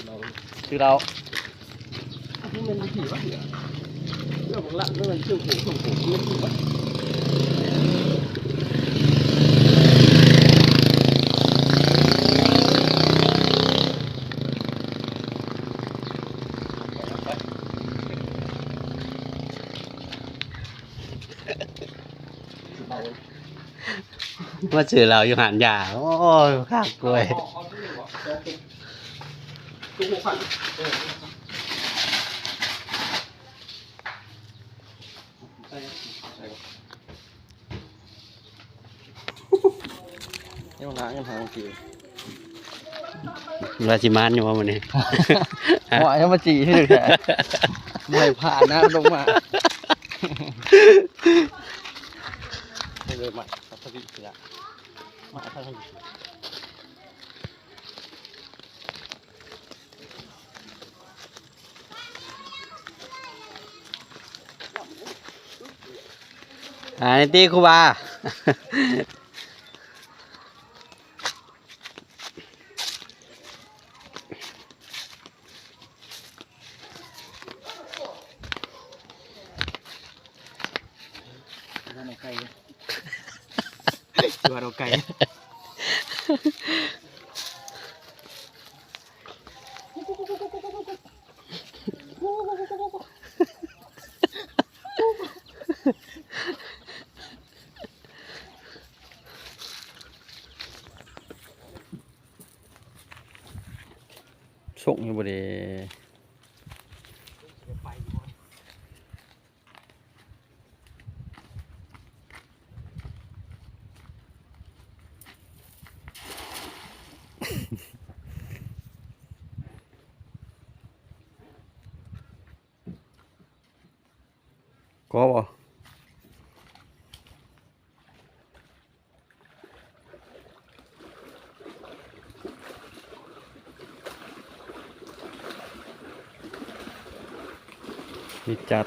ຊື່ລາວ ມັນມີທີ່ວະເນຍ ເລື່ອງບັກລັກ ມັນຊື່ຜູ້ ຊື່ຜູ້ ມັນມີທີ່ວະ. ມາຊື້ເຫຼົ້າຢູ່ຮ້ານຢາ. ໂອ້ຍ ຄັກເວີຍ. ຍັງໜ້າ ຍັງຫາ ວ່າຊິມານຢູ່ບໍ່ມື້ນີ້? ໂອ້ຍ ຍັງມາຈີ່ໃຫ້ດູແທ້ ບໍ່ໃຫ້ຜ່ານນະ ລົງມາ. ເລີຍມາ ມາທາງນີ້. ອ່າ ນີ້ຕິຄູບາ. ຊວນເອົາໄກ່ ຊວນເອົາໄກ່. ສົ່ງຢູ່ບໍ່ເດ? ກໍບໍ່ ມີຈັດ.